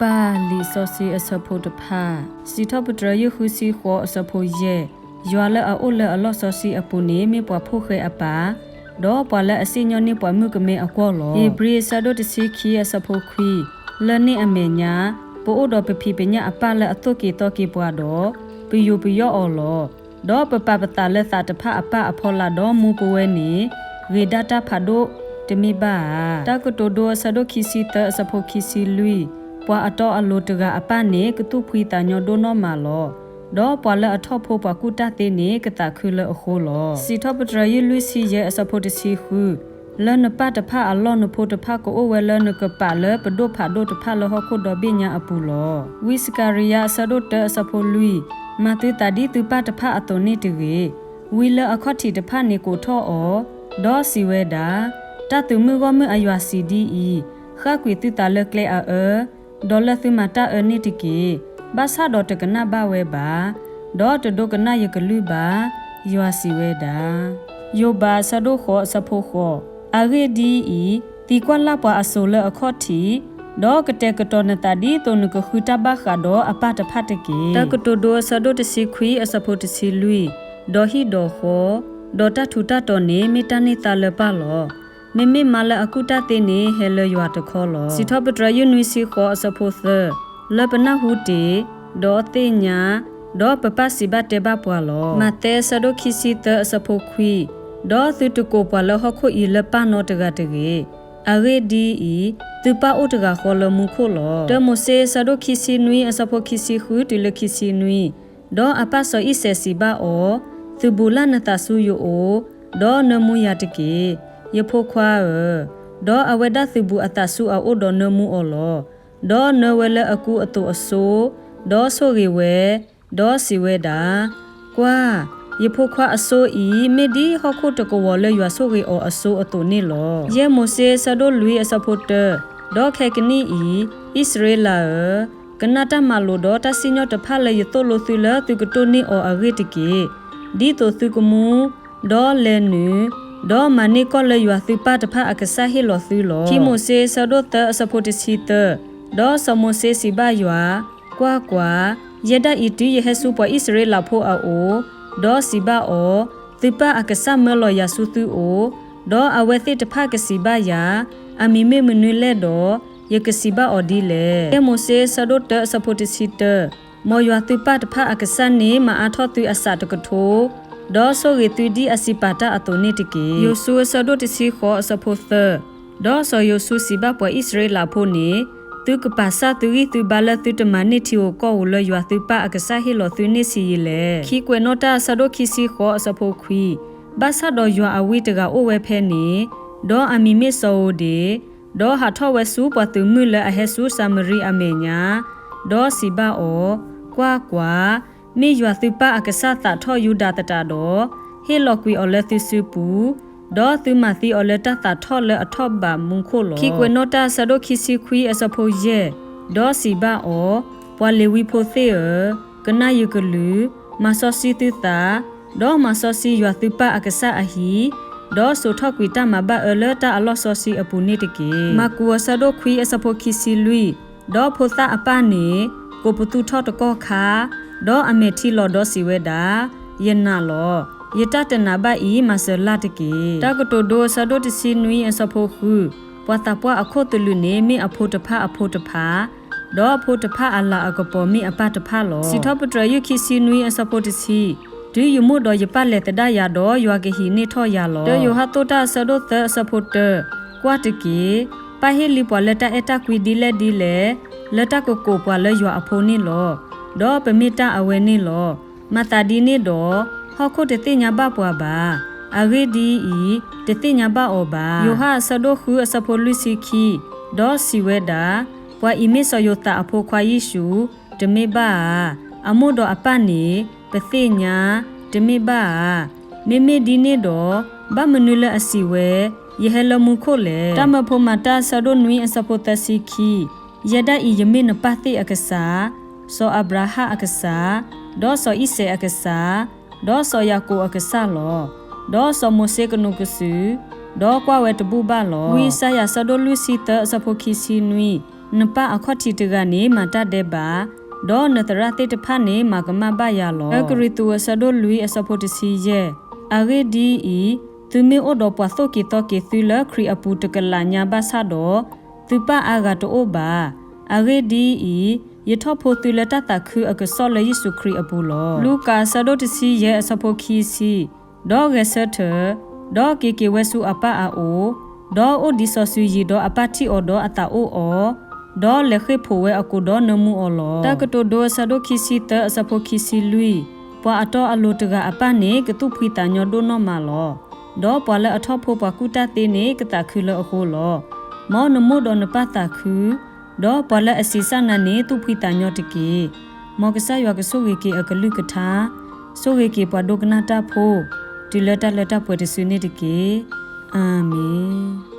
ပၢ်လံာ်စီဆှံအဆၢဖိတဖၣ်, စံးထီၣ်ပတြၢၤ ယုၢ်ဃုဆံဃိး အဆၢဖိယဲၢ်, ယွၤလၢအအိၣ်လၢအလီၢ်စီဆှံအပူၤန့ၣ် မ့ၢ်ပှၤဖိၣ်ဃဲအပၢ်, ဒီးပှၤလၢအစံၣ်ညီၣ်န့ၢ်ပှၤမုၣ်ကမဲအကွီၢ်လီၤ. ဧ့ၤဘြံၤအဆၢဒိၣ်တဆံခံ အဆၢဖိခွံ, လၢန့ၣ်အမဲာ်ညါ, ပအိၣ်ဒီးပဖံးပညၣ်အပၢ်လၢအသိၣ်က့ၤသီက့ၤပှၤဒီး, ပယိၤပယီအီၤလီၤ. ဒီးပပာ်ပသးလၢသးတဖၣ်အပၢ်အဖီလာ်ဒီးမူပဝဲန့ၣ်, ဂ့ၤဒၣ်တၢ်ဖးဒိၣ်တမ့ၢ်ဘၣ်ဧါ. တၢ်ကတိၤဒိ အဆၢဒိၣ်ခံဆံသၢ အဆၢဖိခံဆံလွံၢ်, ပှၤအတီအလိၤတဂၤအပၢ်န့ၣ် ကသူၣ်ဖှံသးညီဒိၣ်နီၢ်မးလီၤ. ဒီးပှၤလၢအထီၣ်ဖိပှၤကူၣ်တၢ်သ့န့ၣ် ကသးခုလၢအဃိလီၤ. စံးထီၣ်ပတြၢၤ ယုၢ်လွံၢ်ဆံယဲၢ် အဆၢဖိတဆံဃု, လၢနပၢ်တဖၣ်အလီၢ် နဖိတဖၣ်ကအိၣ်ဝဲလၢနကပာ်လၢပဒိၣ်ဖးဒိၣ်တဖၣ်လၢဟီၣ်ခိၣ်ဒီဘ့ၣ်ညါအပူၤလီၤ. ဝံစကၤရံယၤ အဆၢဒိၣ်တၢ အဆၢဖိလွံၢ်, မၤသုသးဒ် သုပၢ်တဖၣ်အသိးန့ၣ်တဂ့ၤ. ဝံလၢအခီၣ်ထံးတဖၣ်န့ၣ်ကိးထီၣ်အီၤ, ဒီးစံးဝဲဒၣ်, တၢ်သုးမုၢ်ဂီၢ်မုၢ်အယွၤစံးဒ်အံၤ, ဃၣ်ကွံာ်သုသးလၢကျဲအအၢ, ဒီးလၢသုမၤတၢ်အၢန့ၣ်တက့ၢ်. ဘၣ်ဆၣ်ဒီးတကနၣ်ဘၣ်ဝဲဘၣ်, ဒီးတဒိကနၣ်ယကလုၢ်ဘၣ်, ယွၤစံးဝဲဒၣ်. ယိၤဘး အဆၢဒိၣ်ဃိး အဆၢဖိဃိး, အဂ့ၢ်ဒ်အံၤ, သံကွၢ်လၢ်ပှၤအစိၤလၢအခီၣ်ထံး, ဒီးကတဲာ်ကတီၤနသးဒ်သိးနကဃုတၢ်ဘၣ်ဃးဒီးအပၢ်တဖၣ်တက့ၢ်. တၢ်ကတိၤဒိ အဆၢဒိၣ်တဆံခွံ အဆၢဖိတဆံလွံၢ်, ဒီးဟံၣ်ဒီးဃီ, ဒီးတၢ်ထူးတၢ်တီၤန့ၣ် မ့ၢ်တၢ်န့ၢ်သါလၢပၢ်လီၤ. မ့မ့ၢ်မါလၢအကူၣ်တၢ်သ့န့ၣ် ဟဲလၢယွၤတခီလီၤ. စံးထီၣ်ပတြၢၤ ယုၢ်နွံဆံဃိး အဆၢဖိသၢ, လၢပနၢ်ဟူတ့ၢ်, ဒီးသ့ၣ်ညါ, ဒီးပပၢ်စံးဘၣ်တဲဘၣ်ပှၤလီၤ. မးသဲ အဆၢဒိၣ်ခံဆံသၢ အဆၢဖိခွံ, ဒီးသုတကိးပှၤလၢဟီၣ်ခိၣ်အံၤလၢပၢ်နီတဂၤတဂ့ၤ. အဂ့ၢ်ဒ်အံၤ, သုပၢ်အိၣ်တဂၤဃီလၢမူခိၣ်လီၤ. တၢမိၤၡ့ အဆၢဒိၣ်ခံဆံနွံ အဆၢဖိခံဆံဃုတုၤလၢခံဆံနွံ, ဒီးအပၢ်စီၤအံၣ်စဲးစံးဘၣ်အီၤ, သုဘူးလၢ်နသးဆူယအိၣ်, ဒီးနၢမူယၤတက့ၢ်, ယဖိခွါဧၢ. ဒီးအဝဲဒၣ်သုးဘူးအသးဆူအအိၣ်ဒီးနၢမူအီၤလီၤ. ဒီးနၢဝဲလၢအကူအသိးအစိ, ဒီးဆိၣ်ဂ့ၤဝဲ, ဒီးစံးဝဲဒၣ်, ကွၢ်, ယဖိခွါအစိအံၤ မ့ၢ်ဒ်ဟီၣ်ခိၣ်တကဝီၤလၢယွၤဆိၣ်ဂ့ၤအီၤအစိအသိးန့ၣ်လီၤ. ယဲၢ်မိၤၡ့ အဆၢဒိၣ်လွံၢ် အဆၢဖိတၢ, ဒီးခဲကနံၣ်အံၤ, အံၣ်စရ့လးဧၢ, ကနၣ်တၢ်မၤလိာ်ဒီးတၢ်စံၣ်ညီၣ်တဖၣ်လၢယသိၣ်လိသုလၢသုကတိၢ်န့ၢ်အီၤအဂ့ၢ်တက့ၢ်. ဒ်သိးသုကမူ, ဒီးလဲၤနုာ်, ဒီးမၤန့ၢ်ကီၢ်လၢယွၤသုပၢ်တဖၣ်အကစၢ်ဟ့ၣ်လီၤသုလီၤ. ခံမိၤၡ့ အဆၢဒိၣ်သၢ အဆၢဖိတဆံသၢ, ဒီးစီၤမိၤၡ့စံးဘၣ်ယွၤ, ကွၢ်ကွၢ်, ယဲဒၣ်အံၤတုၤယဟဲဆူပှၤအံၣ်စရ့လးဖိအအိၣ်, ဒီးစံးဘၣ်အီၤ, သုပၢ်အကစၢ်မၢလီၤယၤဆူသုအိၣ်, ဒီးအဝဲသ့ၣ်တဖၣ်ကစံးဘၣ်ယၤ, အမံၤမ့ၢ်မနုၤလဲၣ်ဒီး, ယကစံးဘၣ်အီၤဒ်လဲၣ်. ယဲၢ်မိၤၡ့ အဆၢဒိၣ်တၢ အဆၢဖိတဆံတၢ, မ်ယွၤသုပၢ်တဖၣ်အကစၢ်န့ၣ် မၤအါထီၣ်သုအစးတကထိ, ဒီးဆိၣ်ဂ့ၤသုဒ်အစံးပာ်တၢ်အသိးန့ၣ်တက့ၢ်. ယိၤၡူ အဆၢဒိၣ်တဆံဃိး အဆၢဖိသၢ, ဒီးစီၤယိၤၡူစံးဘၣ်ပှၤအံၣ်စရ့လးဖိန့ၣ်, သုကပာ်စၢ်သုဂံၢ်သုဘါလၢသုတမၤန့ၢ်ထံဧိၤကီၢ်ဧိၤလၢယွၤသုပၢ်အကစၢ်ဟ့ၣ်လီၤသုန့ၣ်ဆံးယံာ်လဲၣ်. ခံကွဲးနီၣ်တၢ် အဆၢဒိၣ်ခံဆံဃိး အဆၢဖိခွံ, ဘၣ်ဆၣ်ဒီးယွၤအဝံတဂၤအိၣ်ဝဲဖဲန့ၣ်, ဒီးအမံၤမ့ၢ်စီၤဧိၤဒ့း, ဒီးဟးထီၣ်ဝဲဆူပှၤသုးမုၢ်လၢအဟဲဆူၡၤမရံအမဲာ်ညါ, ဒီးစံးဘၣ်အီၤ, ကွၢ်ကွၢ်, မ့ၢ်ယွၤသုပၢ်အကစၢ်သးထီၣ်ယူဒၤသတးဒီး, ဟ့ၣ်လီၤကွံာ်အီၤလၢသုစုပူၤ, ဒီးသုမၤသံအီၤလၢတၢ်သးထီၣ်လၢအထီၣ်ဘးမူခိၣ်လီၤ. ခံကွဲးနီၣ်တၢ် အဆၢဒိၣ်ခံဆံခွံ အဆၢဖိယဲၢ်, ဒီးစံးဘၣ်အီၤ, ပှၤလ့ၤဝံဖိသ့ၣ်ဧၢ, ကနၣ်ယကလုၢ်, မၤစီဆှံသုသး, ဒီးမၤစီဆှံယွၤသုပၢ်အကစၢ်အဟံၣ်, ဒီးစိာ်ထီၣ်ကွံာ်တၢ်မၤဘၣ်အၢလၢတၢ်အလီၢ်စီဆှံအပူၤန့ၣ်တက့ၢ်. မၢ်ကူး အဆၢဒိၣ်ခွံ အဆၢဖိခံဆံလွံၢ်, ဒီးဖိသၣ်အပၢ်န့ၣ်, ကိးပသူထီၣ်တကီၢ်ခါ, ဒီးအမဲာ်ထံလီၤဒီးစံးဝဲဒၣ်, ယနာ်လီၤ. ယတၢ်တနာ်ဘၣ်အံၤ မၤစၢၤလၢ်တက့ၢ်. တၢ်ကတိၤဒိ အဆၢဒိၣ်တဆံနွံ အဆၢဖိဃု, ပှၤသးပှၢ်အခိၣ်သလုးန့ၣ် မ့ၢ်အဖိတဖၣ်အဖိတဖၣ်, ဒီးအဖိတဖၣ်အလၤအကပီၤမ့ၢ်အပၢ်တဖၣ်လီၤ. စံးထီၣ်ပတြၢၤ ယုၢ်ခံဆံနွံ အဆၢဖိတဆံ, တုၤယမိၢ်ဒီးယပၢ်လဲၤသဒၣ်ယၤဒီး ယွၤကဟံးန့ၢ်ထီၣ်ယၤလီၤ. တၢယိၤဟၣ် အဆၢဒိၣ်သၢ အဆၢဖိတၢ, ကွၢ်တက့ၢ်, ပၢ်ဟ့ၣ်လံပှၤလၢတၢ်အဲၣ်တၢ်ကွံဒ်လဲၣ်ဒ်လဲၣ်, လၢတၢ်ကကိးပှၤလၢယွၤအဖိန့ၣ်လီၤ. ဒီးပမ့ၢ်တၢ်အဝဲန့ၣ်လီၤ. မၤသးဒ်န့ၣ်ဒီး, ဟီၣ်ခိၣ်တသ့ၣ်ညါဘၣ်ပှၤဘၣ်. အဂ့ၢ်ဒ်အံၤ, တသ့ၣ်ညါဘၣ်အီၤဘၣ်. ယိၤဟၣ် အဆၢဒိၣ်ဃု အဆၢဖိလွံၢ်ဆံခံ, ဒီးစံးဝဲဒၣ်, ပှၤအံၤမ့ၢ်စီၤယိၤသးအဖိခွါယ့ၣ်ၡူး, တမ့ၢ်ဘၣ်ဧါ. အမိၢ်ဒီးအပၢ်န့ၣ်, ပသ့ၣ်ညါ, တမ့ၢ်ဘၣ်ဧါ. မ့မ့ၢ်ဒ်န့ၣ်ဒီး, ဘၣ်မနုၤလၢအစံးဝဲ, ယဟဲလၢမူခိၣ်လဲၣ်. တၢ်မၢဖိမၤတၢ် အဆၢဒိၣ်နွံ အဆၢဖိသၢဆံခံ, ယဲဒၣ်အံၤယမ့ၢ်နပၢ်သ့ၣ်အကစၢ်, စီၤအၤဘြၤဟၣ်အကစၢ်, ဒီးစီၤအံၤစဲးအကစၢ်, ဒီးစီၤယၤကိာ်အကစၢ်လီၤ. ဒီးစီၤမိၤၡ့ကနူးကစုာ်, ဒီးကွၢ်ဝဲတဘူၣ်ဘၣ်လီၤ. ဝံယၡါယၤ အဆၢဒိၣ်လွံၢ်ဆံသၢ အဆၢဖိခံဆံနွံ, နပၢ်အခီၣ်ထံးတဂၤန့ၣ်မၤတၢ်ဒဲးဘး, ဒီးနသရၣ်သ့ၣ်တဖၣ်န့ၣ်မၤကမၣ်ဘၣ်ယၤလီၤ. တၢကရံၣ်သူးအဆၢဒိၣ်လွံၢ်အဆၢဖိတဆံယဲၢ်. အဂ့ၢ်ဒ်အံၤ, သုမ့ၢ်အိၣ်ဒီးပှၤသိၣ်က့ၤသီက့ၤသုလၢခရံာ်အပူၤတကလးညါဘၣ်ဆၣ်ဒီး, သုပၢ်အါဂၤတအိၣ်ဘၣ်. အဂ့ၢ်ဒ်အံၤ, ယထီၣ်ဖိသုလၢတၢ်သးခုအကစီၣ်လၢယ့ၣ်ၡူးခရံာ်အပူၤလီၤ. လူၤကၣ်အဆၢဒိၣ်တဆံယဲၢ်အဆၢဖိခံဆံ. ဒီးဂဲၤဆၢထၢၣ်, ဒီးက့ၤက့ၤဝဲဆူအပၢ်အအိၣ်, ဒီးအိၣ်ဒ်စီၤစုၤယံၤဒီးအပၢ်ထံၣ်အီၤဒီးအသးအိၣ်အီၤ, ဒီးလဲၤဃ့ၢ်ဖိးဝဲအကိာ်ဒီးနၢမူအီၤလီၤ. တၢကတိၤဒိအဆၢဒိၣ်ခံဆံသၢအဆၢဖိခံဆံလွံၢ်. ပှၤအတီအလိၤတဂၤအပၢ်န့ၣ်ကသူၣ်ဖှံသးညီဒိၣ်နီၢ်မးလီၤ. ဒီးပှၤလၢအထီၣ်ဖိပှၤကူၣ်တၢ်သ့န့ၣ်ကသးခုလၢအဃိလီၤ. မ်နမိၢ်ဒီးနပၢ်သးခု, ဒီးပှၤလၢအဆံးစၢ်နၤန့ၣ်သူၣ်ဖှံသးညီတက့ၢ်. မ်ကစၢ်ယွၤကဆိၣ်ဂ့ၤက့ၤအကလုၢ်ကထါ, ဆိၣ်ဂ့ၤက့ၤပှၤဒိကနၣ်တၢ်ဖိ, တုၤလၢတၢ်လၢတၢ်ပှဲၤတစုန့ၣ်တက့ၢ်. အၤမ့ၣ်.